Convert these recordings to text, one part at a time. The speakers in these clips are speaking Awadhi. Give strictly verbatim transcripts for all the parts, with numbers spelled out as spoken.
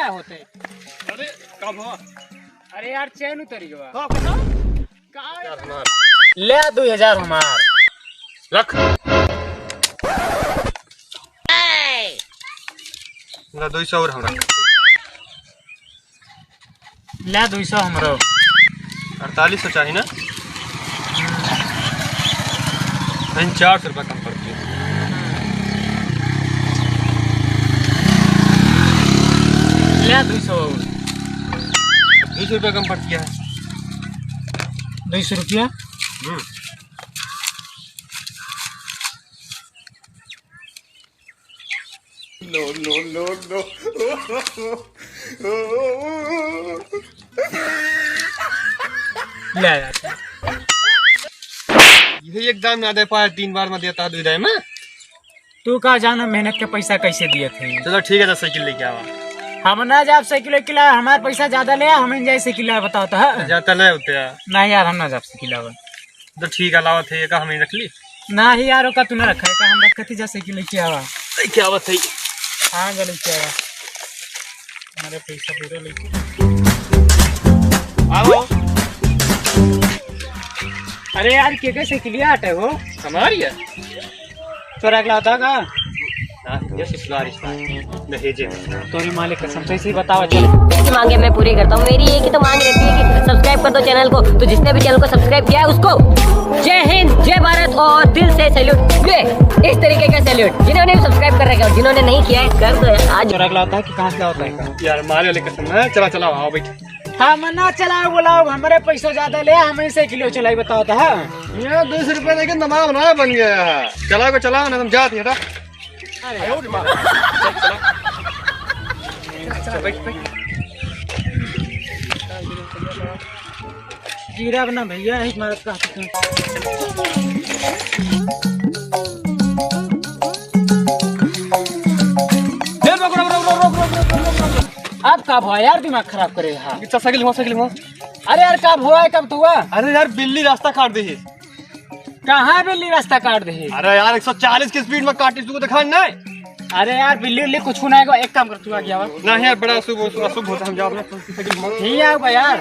होते। अरे, का भवा? अरे यार, चैन उतरी गवा। का भवा? का यार, हमार। ले दुई हजार हमार। रख। ले दुई सौ और हमरा। ले दुई सौ हमरो। अड़तालीस सौ चाही ना? नहीं, चार सौ रुपया कम पड़ती है। ले दुई सौ और। दुई सौ रुपया कम पड़ती है। दुई सौ रुपया? हम्म। No, no, no, no। ले यार। यही एक दाम ना दे पाए, तीन बार में देता है दुई दाई में। तू का जाना मेहनत के पैसा कैसे दिए थे? चलो ठीक है, तो साइकिल लेके आवा। हम ना जाब साइकिल लेके ला, हमार पैसा ज्यादा ले, हम जाए साइकिल ला, बताओ तो, हाँ? जाता ले होते हैं। नहीं यार, हम ना जाब साइकिल लावा। तो ठीक है, लावत है, एका हम ही रख ली। ना ही यार, ओका तू ना रखा है, का हम रखत ही जा साइकिल लेके आवा। लेके आवत है। हाँ, जा लेके आवा। हमारे पैसा पूरा लेके। आओ। अरे यार, के के साइकिलिया आटे हो? हमारी है। चोरा के लाता का? हाँ, ये ससुराल रिश्ता है। दहेजे में। तोरी माँ ले कसम, तो ऐसे ही बतावा, चल। जैसी मांगे मैं पूरी करता हूँ। मेरी एक ही तो मांग रहती है कि subscribe कर दो channel को। तो जिसने भी channel को subscribe किया है उसको जय हिंद, जय भारत और दिल से salute। ये इस तरीके का salute। जिन्होंने भी subscribe कर रखा है और जिन्होंने नहीं किया है, कर दो यार। आज चोरा के लाता है कि कहाँ से लाता है? यार, मारे वाले कसम है। चला, चला, आओ, बैठ। हम ना चलाओ, बोलाओ, हमरे पैसा ज्यादा ले, हम ऐसे किलो चलाई, बताओ तो, हाँ? ये दो सौ रुपया लेके नमाज बनाया बन गया है। चला को चला, ना तुम जाती, हटा। अरे। चल, बैठ, बैठ। गिरा बना भैया, एक मारत का हाथ में। ए, रोक, रोक, रोक। अब का भवा यार, दिमाग खराब करे हा? अच्छा, साइकिल हुआ, साइकिल हुआ। अरे यार, का भवा है, कब तो हुआ? अरे यार, बिल्ली रास्ता काट दी है। कहाँ बिल्ली रास्ता काट दी है? अरे यार, एक सौ चालीस की speed में काटी, तुमको दिखा नहीं? अरे यार, बिल्ली उल्ली कुछ ना है, एक काम कर, तू आगे आवा। नहीं यार, बड़ा अशुभ, अशुभ होता, हम जाओ अपना साइकिल घुमाओ। नहीं आओ बा यार,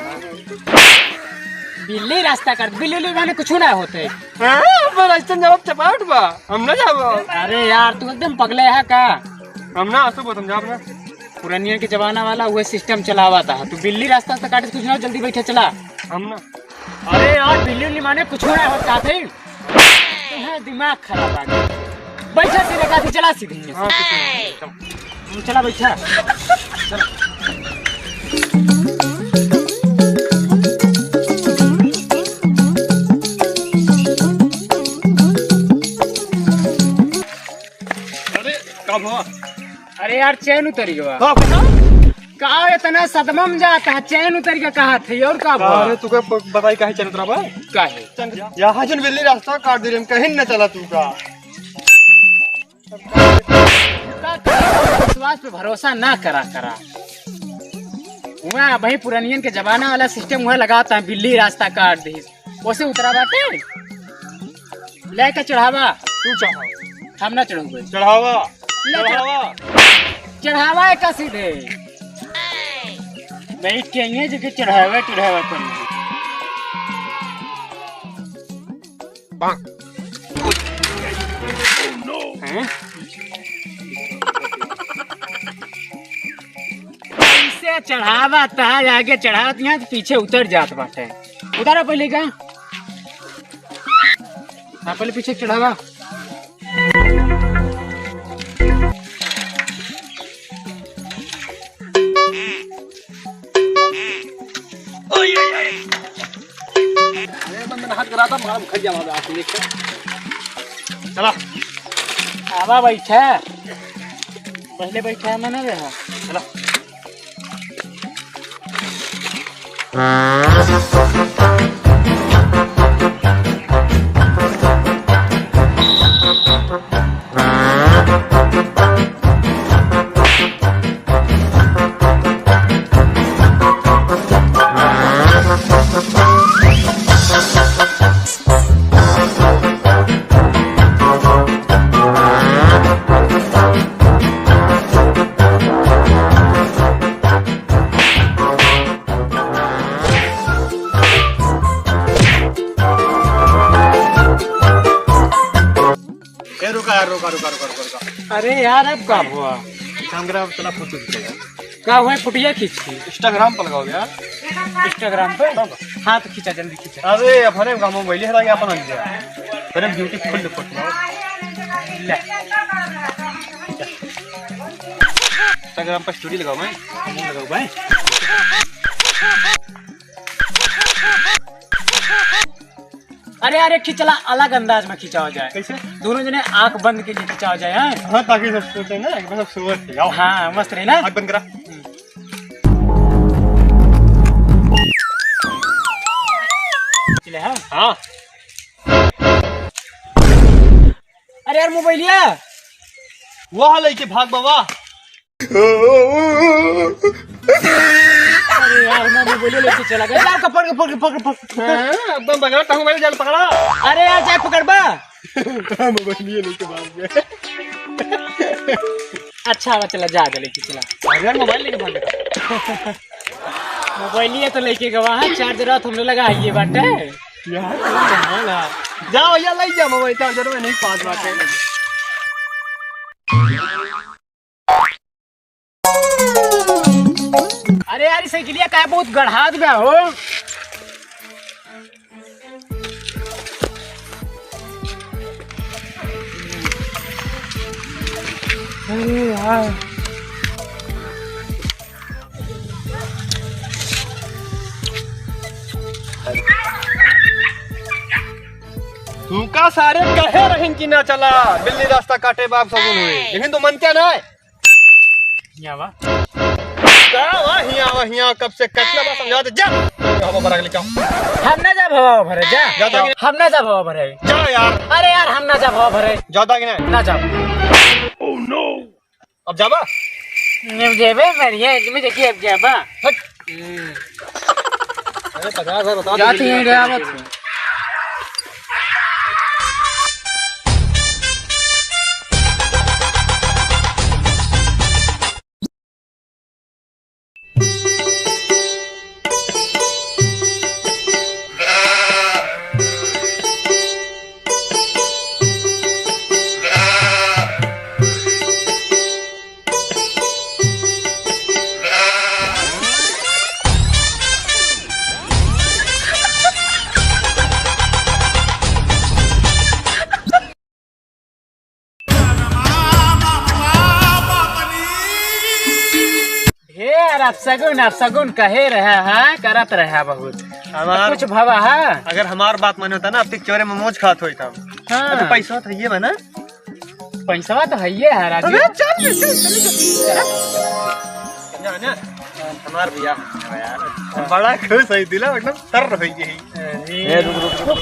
बिल्ली रास्ता काट, बिल्ली उल्ली माने कुछ ना होते। हाँ, पर रास्ता जवाब चपाट बा, हम ना जाबो। अरे यार, तू एकदम पगले है का? हम ना, अशुभ होता, हम जाओ अपना। पुरनिया के जमाना वाला उहे system चलावा था। तू बिल्ली रास्ता से काटे, कुछ ना, जल्दी बैठे, चला। हम ना। अरे यार, बिल्ली उल्ली माने कुछ ना होत का थे। तुम्हारा दिमाग खराब आ गया। बैठा सीधे, काफी चला सीधे। हाँ, कुछ नहीं। चला बैठा। चला। अरे, का भवा? अरे यार, चैन उतरी गवा। का भवा? का इतना सदमा में जाता है, चैन उतरी गवा कहा थे, और का भवा? अरे, तू का ब-, बताई काहे चैन उतरा बा? काहे? चैन, यहाँ जन बिल्ली रास्ता काट दे रही, हम कहीं न चला तू का। का करे, विश्वास पे भरोसा ना करा करा। वहाँ भाई पुरानियन के जमाना वाला system वहाँ लगाता है, बिल्ली रास्ता काट दी। ओसे उतरा बाटे? लेके चढ़ावा। तू चढ़ावा। हम ना चढ़ूंगे। चढ़ावा। ले चढ़-, चढ़ावा। चढ़ावा है का सीधे? बैठ के आइए जो कि चढ़ावा, चढ़ावा कर। हैं? ऐसे चढ़ावा, तहार आगे चढ़ावत यहाँ तो पीछे उतर जात बाटे। उतारा पहले का? हाँ, पहले पीछे चढ़ावा। अरे, बंदन हाथ करा था, मार खा जावा आप लेके। चला। आवा बैठा। पहले बैठा है, मैंने रहा। चला। रुका, रुका, रुका, रुका, रुका। अरे यार, अब का हुआ? काम करा, चला फोटो खींचेगा। का हुआ, फोटिया खींची? Instagram पर लगाओ यार। Instagram पे? हाँ, तो खींचा, जल्दी खींचा। अरे, अपने गाँव में मोबाइल हरा गया, अपन आ गया। अरे, beautiful फोटो। ले। Instagram पर story लगाओ भाई। हम लगाओ भाई। अरे, अरे, खींचला अलग अंदाज में खींचा हो जाए। कैसे? दोनों जने आंख बंद के लिए खींचा हो जाए, हाँ? हाँ, ताकि सब सोचे ना, एक बार सब सोच के आओ। हाँ, मस्त रहे ना? आंख बंद करा। चले, हाँ? हाँ। अरे यार, मोबाइलिया। वाह, लइके भाग बाबा। अरे यार, मैं मोबाइल लेके चला गया। जा, पकड़, पकड़, पकड़, पकड़। हाँ, एकदम बगल टांग में जाल पकड़ा। अरे यार, जा पकड़ बा। मोबाइल ये लेके भाग गया। अच्छा, अब चला, जा, जा लेके चला। अरे यार, मोबाइल लेके भाग गया। मोबाइल ये तो लेके गवा है, चार्ज रात हमने लगा ये बाटे। यार, कौन बना ला? जा भैया, ले जा मोबाइल, चार्जर में नहीं पास बाटे। अरे यार, ई साइकिलिया काहे बहुत गढ़ात बा हो? अरे यार। तुमका सारे कहे रहिन कि ना चला, बिल्ली रास्ता काटे बाप सगुन हुई, लेकिन तो मनते ना। हियाँ आवा। का वा? हियाँ आवा, हियाँ कब से कितना बार समझा दे, जा। हवा भरा के लेके आओ। हम ना जाब हवा भरे, जा। जाता कि नहीं? हम ना जाब हवा भरे। जा यार। अरे यार, हम ना जाब हवा भरे। जाता कि नहीं? ना जाब। अब जाबा? नहीं जेबे, मरिया, इसमें देखिए, अब जाबा। हट। हम्म। अरे, पचास हजार बता दो, जाती है, जल्दी। हे यार, अपसगुन, अपसगुन कहे रहा है, करत रहा बहुत। हमार कुछ भवा है? अगर हमार बात माने होता ना, अब तक चोरे मोमोज खात होई था। हाँ। अब तो पैसा तो ये बा ना? पैसवा तो है ये है, राजू। अबे चल, चल, चल, चल। ना, ना, हमार भैया, यार, बड़ा खुश है, दिला एकदम तर हो गई। अरे। ए, रुक, रुक, रुक।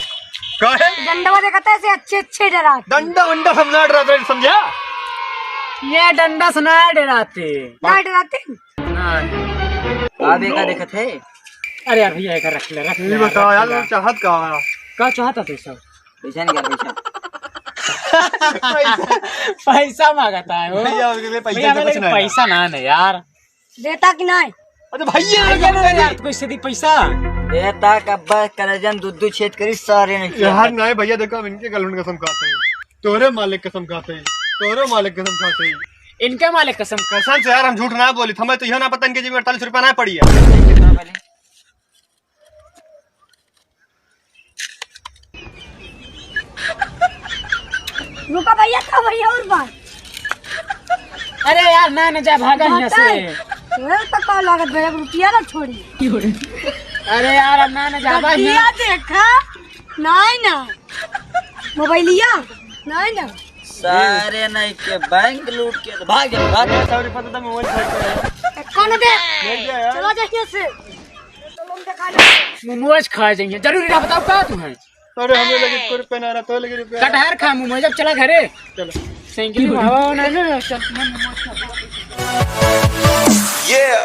काहे? डंडवा देखत है, ऐसे अच्छे, अच्छे डराते। डंडा वंडा हम ना डराते, समझा? ये डंडा से ना डराते। ना डराते? ना। आप एका देखत है? अरे यार भैया, एका रख ले, रख ले, ये बताओ यार, रख ले। चाहत का है? का चाहता तू सब? पैसा निकाल, पैसा। पैसा, पैसा मांगता है वो। भैया, उसके लिए पैसा भैया, तो कुछ मेरे ना है। पैसा ना है यार। देता कि नहीं? अरे भैया, भैया, यार, यार, कोई से दी पैसा? देता कब्बा करजन दूध दूध छेद करी सारे नहीं यार, किया। नहीं भैया, देखो, हम इनके गलन कसम खाते हैं, तोरे मालिक कसम खाते हैं, तोरे मालिक कसम खाते हैं। इनके मालिक कसम। कसम से यार, हम झूठ ना बोली, हमें तो यह ना पता इनके जेब में अड़तालीस रुपया ना पड़ी है। रुका भैया, का भैया और बात? अरे यार, ना, ना जा, भागा यहाँ से। बताई। तोरे तो का लागत बा, एक रुपया ना छोड़ी। अरे यार, अब ना, ना जा, भाग यहाँ। रुपया देखा, नहीं ना। मोबाइलिया, नहीं ना। सारे नहीं के बैंक लूट के तो भाग जा, भाग जा। ए, सौ रुपया तो मोबाइल खर्च है। कौन दे? ले जा यार। चला जा यहाँ से। मोमोज खाए जाइए, जरूरी ना बताओ का तू है? अरे, हमें लगे कोई रुपया ना रहा, तो लगे रुपया। कटहर खा मोमोज, अब चला घरे। चलो। साइकिल में हवा होना है ना, चल, मैं मोमोज खा। Yeah।